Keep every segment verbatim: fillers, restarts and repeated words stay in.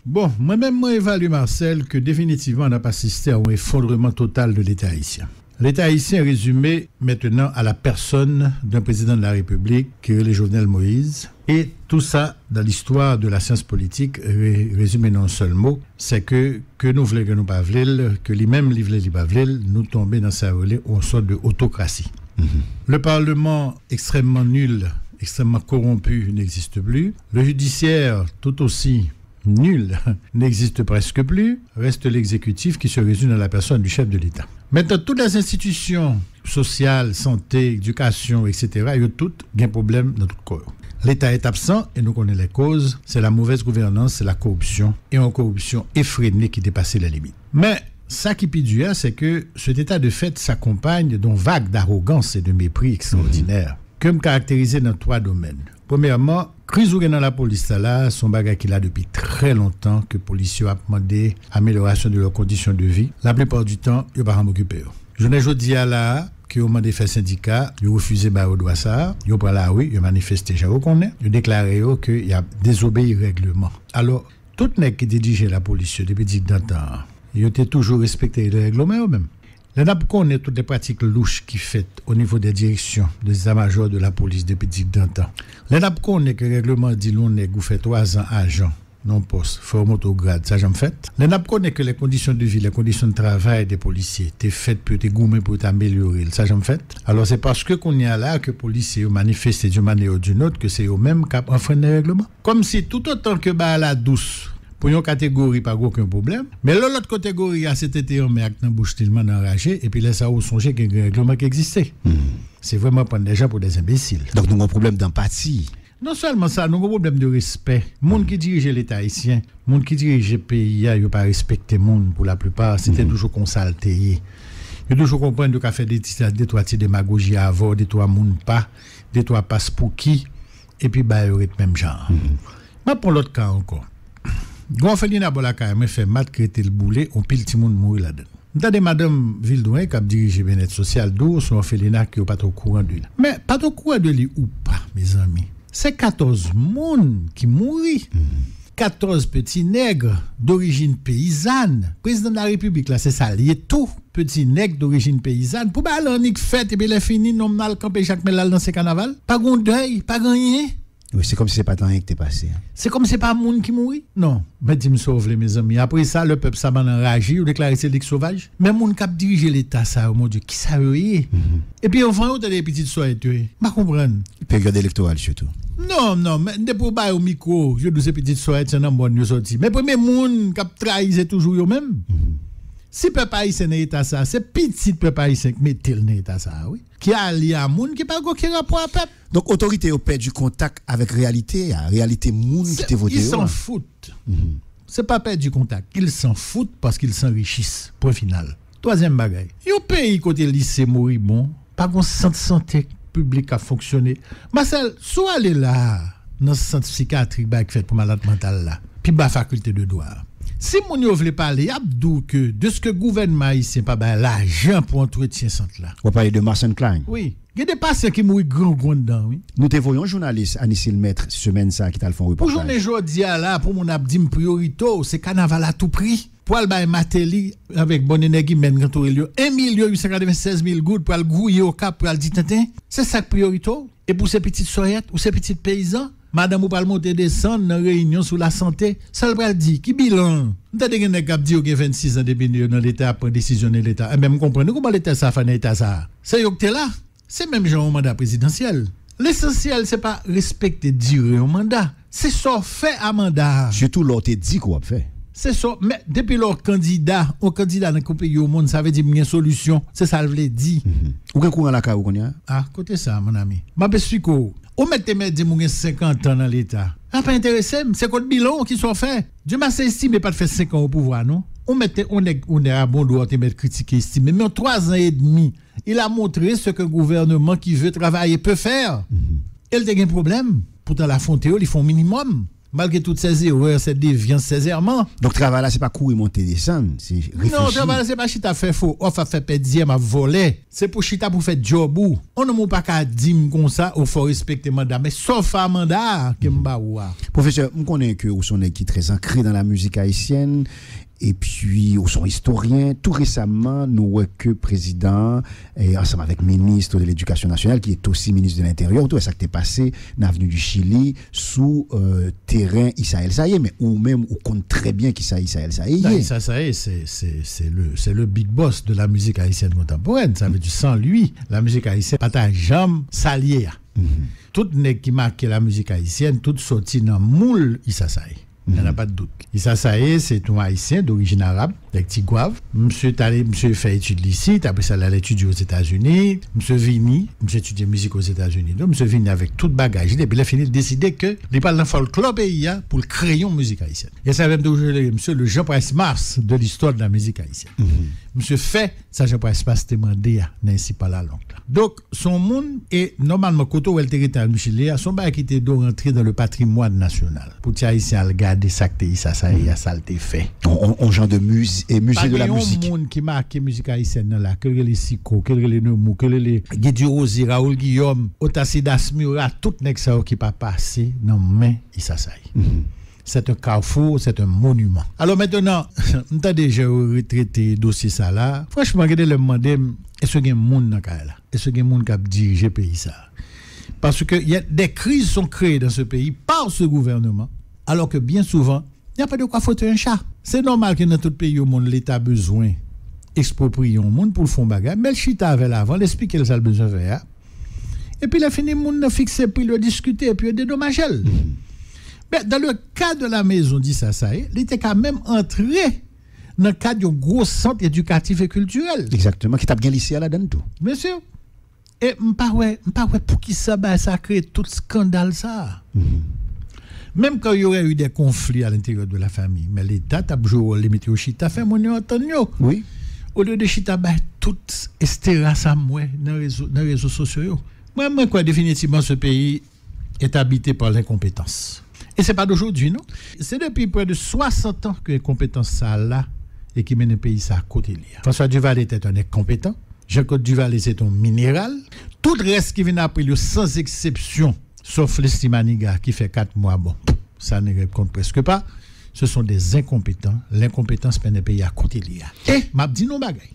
Bon, mwen menm, mwen evalye, Marcel, ke definitivman n ap asiste a yon efondreman total de Leta ayisyen. Leta ayisyen rezime mentenan a la pèsòn d'un président de la République ki rele Jovenel Moïse. E tou sa, dan listwa de la syans politik, re, rezime nan yon sèl mo, se ke, ke nou vle, ke nou pa vle l, ke li menm li vle, li pa vle l, nou tonbe nan sa yo rele yon sòt de autocratie. Le Parlement extrêmement nul, extrêmement corrompu n'existe plus. Le judiciaire, tout aussi nul, n'existe presque plus. Reste l'exécutif qui se résume dans la personne du chef de l'État. Maintenant, toutes les institutions sociales, santé, éducation, et cetera, yo tout gen pwoblèm nan tout kò yo. L'État est absent et nous connaissons les causes. C'est la mauvaise gouvernance, c'est la corruption et une corruption effrénée qui dépasse les limites. Men, sa ki pi di a, se ke cet état de fait s'accompagne d'une vague d'arrogance et de mépris extraordinaire ke m karakterize nan twa domèn. Premyèman, kriz ou gen nan lapolis sa la, se yon bagay ki la depi trè lontan ke polisye yo ap mande amélioration de leurs conditions de vie. La plupart du temps, yo pa janm okipe yo. Jounen jodi a la, ke yo mande fè sendika, yo refize ba yo dwa sa a, yo pran lari, yo manifeste jan yo konnen, yo deklare yo ke y ap dezobeyi règleman. Alò, tout nèg ki dirije lapolis yo depi digdantan an, yo te toujou respekte règleman yo menm. Lè n ap konnen tout de pratik louch ki fèt o nivo de direksyon de zeta majò de lapolis depi digdantan, lè n ap konnen ke règleman di l yon nèg ou fè twazan ajan nan yon pòs, fè w monte w grad, sa janm fèt. Lè n ap konnen ke les conditions de vie, les conditions de travail des policiers te fèt pou yo te goumen pou yo te amelyore l, sa janm fèt. Alò, se paske kounye a la ke polisye yo manifeste d'une manière ou d'une autre ke se yo menm k ap anfrennen règleman. Kòmsi toutotan ke bagay la dous pou yon kategori pa gen okenn pwoblèm, men lè lòt kategori a se tete anmè ak nan bouch li l mann anraje, epi lè sa a ou sonje ke gen règleman ki egziste. Se vrèman pran de jan pou de enbesil. Donk nou gen yon pwoblèm danpati. Non sèlman sa, nou gen yon pwoblèm de respè. Moun ki dirije Leta ayisyen, moun ki dirije peyi a, yo pa respekte moun pou laplipa. Se te toujou konsa l te ye. Yo toujou konprann yo ka fè de ti, de twa ti demagoji avè w, de twa moun pa, de twa paspouki, epi ba yo ret menm jan an. M ap pran lòt ka ankò. Gen yon òfelina bò lakay mwen, fè mat ki rete l boule, yon pil timoun mouri ladan l. M tande madanm Vildouren k ap dirije Byennèt Sosyal di w se yon òfelina ke yo pa t okouran de li. Men, pa t okouran de li ou pa, mezanmi, se katòz moun ki mouri. Katòz peti nèg dorijin peyizàn. Prezidan de la Repiblik la, se sa l ye tou, peti nèg dorijin peyizàn. Pou bagay la annik fèt, epi lè fini, nonm nan al kanpe Jakmèl, al danse kanaval. Pa gon dèy, pa gen anyen. Wi, se kòmsi se pa t anyen ki te pase. Se kòmsi se pa moun ki mouri? Non. Men di m sa w vle, mezanmi. Apre sa, lè pèp sa bann anraje, yo deklare se li k sovaj. Men moun k ap dirije Leta sa yo, mon Dye, kisa yo ye? Epi anvan yo, tande pitit sòyèt yo ye. M pa konprann. Peryòd elektoral sitou. Non, non, men depi w ba yo mikwo, yo di w se pitit sòyèt, se nan mòn yo sòti. Men premye moun k ap trayi, se toujou yo menm. Si pèp ayisyen nan eta sa, se pitit pèp ayisyen k mete l nan eta sa, wi. Ki alye a moun ki pa gen okenn rapò a pèp. Donk, otorite yo pèdi kontak avèk reyalite a, reyalite moun ki te vote yo a. Ils s'en foutent. Se pa pèdi kontak. Ils s'en foutent parce qu'ils s'enrichissent. Pwen final. Twazyèm bagay. Yon peyi kote lise moribon, pa gon sant sante piblik k ap fonksyone. Marcel, si w ale la a, nan sant sikatrik, bagay k fèt pou malad mantal la, pi ba fakilte de dwa a. Si moun yo vle pale, y ap di w ke deske gouvènman ayisyen pa bay lajan pou antretyen sant la. W ap pale de Marson Klein. Wi. Gen de pasyan ki mouri grangou anndan, wi. Nou te voye yon jounalis, Anisil Mèt, semèn sa a ki t al fè yon repòtaj. Pou jounen jodi a la, pou moun ap di m priyorite w, se kanaval a tou pri. Pou al bay Martelly avèk bòn enèg imèn k antoure l yo, en milyon uit san katrevennsèz mil goud pou al gouye Okap, pou al di tenten. Se sa k priyorite w? Epi w se pitit sòyèt, ou se pitit peyizan? Madanm ou pral monte desann nan reyinyon sou lasante, sa l pral di? Ki bilan an? M tande gen nèg k ap di yo gen vennsis an depi yo nan Leta, y ap pran desizyon nan Leta. Enben, m konprann wi kòman Leta sa fè nan eta sa a. Se yo k te la. Se menm jan yon manda prezidansyèl. Lesansyèl, se pa respekte dire yon manda. Se sa w fè a manda a. Sitou lè w te di ke w ap fè. Se sa w, men depi lè w kandida, yon kandida nan kou peyi yo moun, sa vle di m gen solisyon. Se sa l vle di. Ou gen kouran lakay ou kounye a? A, kote sa, mon ami? M ap esplike w. Ou mèt te mèt di m ou gen senkant an nan Leta. Sa pa enterese m. Se kot bilan w, kisa w fè? Dieumasse Estimé pa t fè senk an o pouvwa, non. Ou mèt te, yon nèg, yon nèg a bon dwa, w te mèt kritike Estimé. Men yon twazan edmi, il a montré ce qu'un gouvernement qui veut travailler peut faire. E l te gen pwoblèm. Poutan l afwonte yo, li fè yon minimòm. Malgré toutes ses erreurs, ses déviances, ses errements. Donk travay la se pa kouri monte desann, se reflechi. Non, travay la se pa chita ap fè fo òf, ap fè pèdi, ap vòlè. Se pou chita pou fè djòb ou. On nonm ou pa ka di m konsa, ou fò respekte manda, men sa w fè a manda a ke m ba ou a. Pwofesè, m konnen ke ou se yon nèg ki trè ankre nan la mizik ayisyèn, epi ou se yon istoryen. Tou resaman, nou wè ke prezidan an, ansanm avèk minis de ledikasyon nasyonal, ki est aussi ministre de l'Intérieur, ou te wè sa k te pase nan Avenue du Chili, sou teren Issa El Saye, men ou menm ou konn trè byen kisa Issa El Saye ye. Issa Saye, c'est le big boss de la musique haïtienne contemporaine. Ça veut dire, sans lui, la musique haïtienne pa ta janm sa l ye a. Tout nèg ki make la mizik ayisyèn, tout sòti nan moul Issa Saye. Il n'y en a pas de doute. Issa Saye, se yon Ayisyen dorijin arab, nèg Tigwav. Misye t ale, misye fè etid li isit, apre sa l al etidye Ozetazini. Misye vini, misye etidye mizik Ozetazini tou. Misye vini avèk tout bagaj li, epi lè fini l deside ke li pral nan fòlklò peyi a pou l kreye yon mizik ayisyèn. E sa menm toujou rele misye le Jean Price Mars de l'histoire de la musique haïtienne. Misye fè sa Jean Price Mars te mande a nan Ainsi parla l'oncle la. Donk, se yon moun, e nòmalman, kote w wè l te rete al Michile a, se yon bagay ki te dwe rantre dans le patrimoine national. Pou ti Ayisyen al gade sa k te Issa Saye a, sa l te fè. On, on, on genre de musée, et musée de la musique. Pa gen yon moun ki make mizik ayisyèn nan la, ke l rele Siko, ke l rele Nemou, ke l rele Guy Durosier, Raoul Guillaume, Otacide Asmura, tout nèg sa yo ki pa pase nan men Issa Saye. C'est un carrefour, c'est un monument. Alò, mentnan, m tande jan yo retrete dosye sa la. Franchman, gen de lè m mande m, èske gen moun nan kay la? Èske gen moun k ap dirije peyi sa? Parce que y a, des crises sont créées dans ce pays par ce gouvernement, alors que bien souvent, il n'y a pas de quoi fouetter un chat. Se nòmal ke nan tout peyi au monde, Leta bezwen ekspropriye yon moun pou l fè yon bagay, men l chita avè l avan, l eksplike l sa l bezwen fè a. Epi lè fini, moun nan fikse pri l, yo diskite, epi yo dedomaje l. Men dans le cas de la maison d'Issa Saye, li te ka menm antre nan kad yon gwo sant edikatif e kiltirèl. Egzakteman, ki t ap gen lise a ladan l tou. Byen si. E m pa wè, m pa wè poukisa bagay sa kreye tout eskandal sa. Menm quand il y aurait eu des conflits à l'intérieur de la famille, men Leta t ap jwe wòl li, mete yo chita, fè moun yo antann yo. Wi. Olye de chita bay tout estera sa m wè nan rezo, nan rezo sosyo yo. Mwen, mwen kwè definitivman ce pays est habité par l'incompétence. E se pa d'aujourd'hui, non. Se depi près de soixante ans ke enkonpetans sa la e ki mennen peyi sa kote li a. François Duvalier était un incompétent. Jean-Claude Duvalier, c'est un minéral. Tout rès ki vin apre l yo, sans exception, sauf Leslie Manigat ki fè kat mwa, bon, sa ne répond presque pas. Ce sont des incompétents. L'incompétence mennen peyi a kote li a. E m ap di nou yon bagay.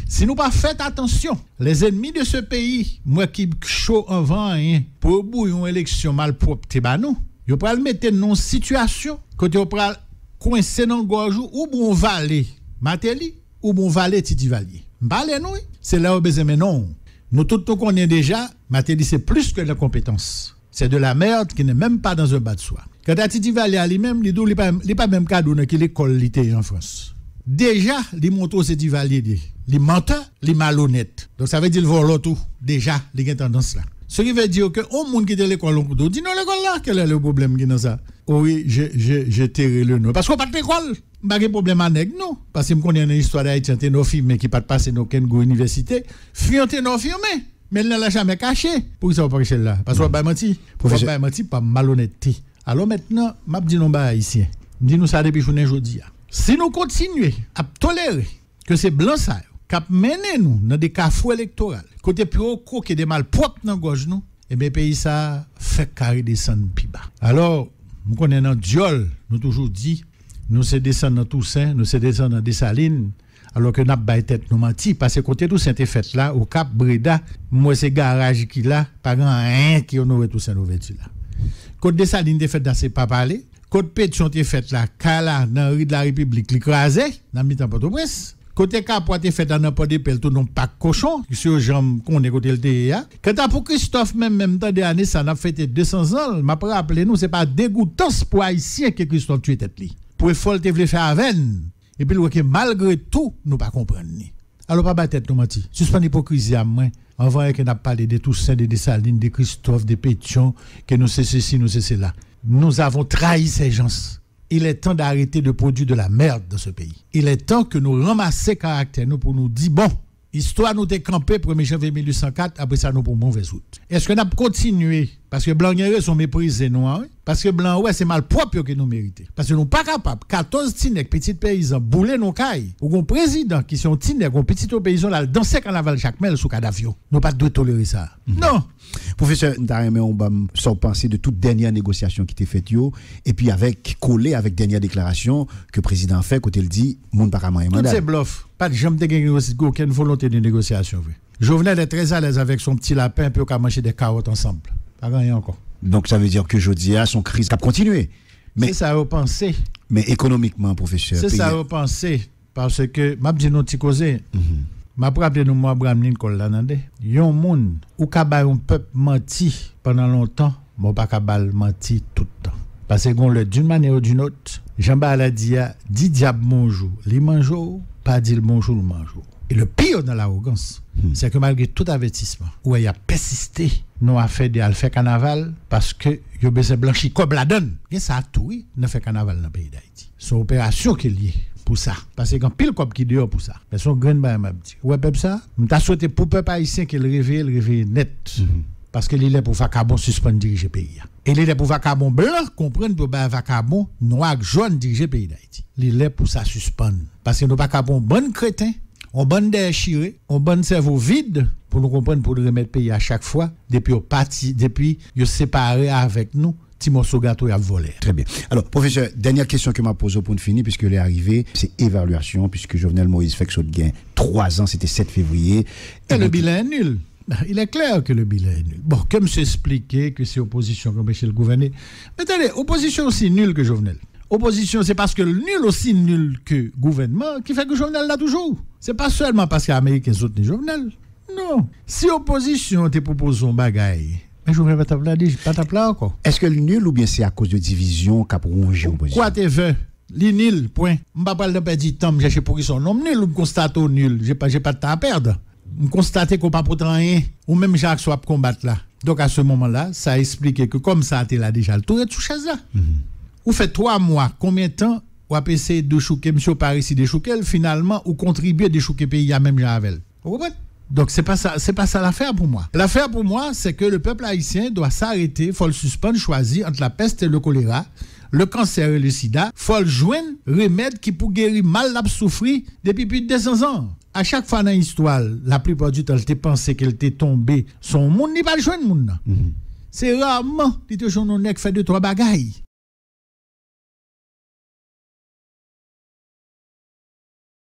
Si nou pa fèt atansyon, les ennemis de ce pays, m wè ki cho anvan anyen, pou yo bouyi yon eleksyon malpwòpte ba nou, yo pral mete n nan yon sitiyasyon kote yo pral kwense nan gòj ou, ou bon vale Martelly, ou bon vale Ti Divalye. M pale nou, wi. Se la yo bezwen mennen w. Nou tout nou konnen deja, Martelly se plis ke lenkonpetans. C'est de la merde qui n'est même pas dans un bas de soie. Kanta Ti Divalye a li menm, li di w li pa, li pa menm ka di w nan ki lekòl li te ye an Frans. Deja, li montre w se Divalye li ye. Li mantè, li malonèt. Donk, sa vle di l vòlò tou. Deja, li gen tandans la. Ce qui veut dire que yon moun ki te lekòl yon kote, w di non lekòl la, quel est le problème ki nan sa? O wi, je, je, je tairai le non. Paske w pa t lekòl. M pa gen pwoblèm a nèg non. Paske m konnen nan istwa Dayiti, Antenò Fimen ki pa t pase nan okenn gwo inivèsite, fi Antenò Fimen. Men l nan la jamè kache. Poukisa w pa kache l la? Paske w ap bay manti. W ap bay manti pa malonètte. Alò mentnan, m ap di nou yon bagay, Ayisyen. M di nou sa depi jounen jodi a. Si nou kontinye ap tolere ke se blan sa yo k ap mennen nou nan de kafou elektoral, kote pou yo kwoke de malpwòp nan gòj nou, ebyen peyi sa a fèk ka redesann pi ba. Alò, m konnen nan dyòl, nou toujou di, nou se desandan Tousen, nou se desandan Desalin, alò ke n ap bay tèt nou manti, paske kote Tousen te fèt la, Okap, Breda, m wè se garaj ki la, pa gen anyen ki onore Tousen Louvèti la. Kot Desalin te fèt la, se pa pale. Kot Petyon te fèt la, kay la, nan ri de la Repiblik, li kraze, nan mitan Pòtoprens. Kote Kapwa te fèt la, nan Pòdepè, l tounen yon pak kochon, se yo jan m konnen kote l te ye a. Kanta pou Kristòf menm, menm tande ane sa, n ap fete de san zan l, m ap raple nou, se pa degoutans pou Ayisyen ke Kristòf tiye tèt li. Pou efò l te vle fè avè n. Epi l wè ke malgre tou, nou pa konprann li. Alò pa bay tèt nou manti. Sispann ipokrizi a mwen. Anvan ke n ap pale de Tousen, de Desalin, de Kristòf, de Petyon, ke nou se sesi, nou se sela. Nous avons trahi ces gens. Il est temps d'arrêter de produire de la merde dans ce pays. Il est temps que nou ranmase karaktè nou pou nou di bon, istwa nou te kanpe premye janvye mil uit san kat, apre sa nou pran yon movèz wout. Èske n ap kontinye Paske blan gen rezon meprize nou an, wi. Paske blan wè se malpwòp yo ke nou merite. Paske nou pa kapab, katòz ti nèg, pitit peyizan, boule nou kay. Ou gon prezidan ki se yon ti nèg, yon pitit yon peyizan, l al danse kanaval Jakmèl sou kadav yo. Nou pa t dwe tolere sa. Non. Pwofesè, m ta renmen ou ban m sa w panse de tout dènyè negosyasyon ki te fèt yo, epi avèk, kole avèk dènyè deklarasyon ke prezidan an fè, kote l di moun pa ka manyen manda. Tout se blòf. Pa t janm te gen okenn volonte de negosyasyon vre. Jovenel est très à l'aise avec son petit lapin, puis on ka manger des carottes ensemble. Pa gen anyen ankò. Donk sa vle di ke jodi a se yon kriz k ap kontinye. Se sa yo panse. Men ekonomikman, pwofesè, Se sa yo panse. Paske m ap di nou ti koze. M ap raple nou mo Abraham Lincoln la, tande. Yon moun, ou ka bay yon pèp manti pandan lontan, men ou pa ka ba l manti tout tan. Paske gon lè, d'une manière ou d'une autre, jan bagay la di a, di dyab bonjou, li manje w, pa di l bonjou, l manje w. E le pire nan lawogans, se ke malgre tout avètisman, ou wè y ap pèsiste nan afè de al fè kanaval, paske yo bezwen blanchi kòb ladan l. Gen sa tou, wi, nan fè kanaval nan peyi Dayiti. Se yon operasyon ke l ye pou sa. Paske gen anpil kòb ki deyò pou sa. Men se yon grenn bagay m ap di. Ou wè pèp sa, m ta swete pou pèp ayisyen ke l reveye, l reveye nèt. Paske li lè pou vakabon sispann dirije peyi a. E li lè pou vakabon blan konprann pou yo bay vakabon nwa ak jòn dirije peyi Dayiti. Li lè pou sa sispann. Paske nou pa ka pou yon bann kreten, yon bann dèyè chire, yon bann sèvo vid pou nou konprann pou nou remèt peyi a chak fwa, depi yo pati, depi yo separe avèk nou, ti mòso gato y ap vòlè. Trè byen. Alò, pwofesè, dènyè kesyon ke m ap poze w pou n fini, piske lè a rive, se evalyasyon, piske Jovenel Moïse fèk sot gen twa zan, se te sèt fevriye. E le bilan est nul. Il est clair que le bilan est nul. Bon, ke misye esplike ke se opozisyon ki anpeche l gouvène. Men tande, opozisyon osi nil ke Jovenel. Opozisyon, se paske l nil, osi nil ke gouvènman, ki fè ke Jovenel la toujou. Se pa sèlman paske Ameriken soutni Jovenel. Non. Si opozisyon te pwopoze yon bagay, men Jovenel pa t ap la, li pa t ap la ankò. Èske l nil oubyen se akoz de divizyon k ap wonje opozisyon? Whatever. Li nil, pwen. M pa pral nan pèdi tan m chèche poukisa yon nonm nil, ou m konstate w nil. Je pa, je pa de tan a pèd. M konstate ke w pa pote anyen. Ou menm jan ak sa w ap konbat la. Donk, a se moman la, sa esplike ke kòm sa a te la deja, l tou ret sou chèz la. Ou fè twa mwa, konbyen tan w ap eseye dechouke misye, w pa resi dechouke l, finalman, ou kontribye dechouke peyi a menm jan avè l. Ou konprann? Donk, se pa sa, se pa sa lafè pou mwen. Lafè pou mwen, se ke le pèp ayisyen dwa s'arrêter, fò l sispann chwazi ant la peste e le kolera, le cancer et le sida, fò l jwenn remèd ki pou geri mal l ap soufri depi plis de dezan zan. A chak fwa nan istwa l, laplipa di tan, l te panse ke l te tonbe sou yon moun, li pa t jwenn moun nan. Se raman li te jwenn yon nèg fè de twa bagay.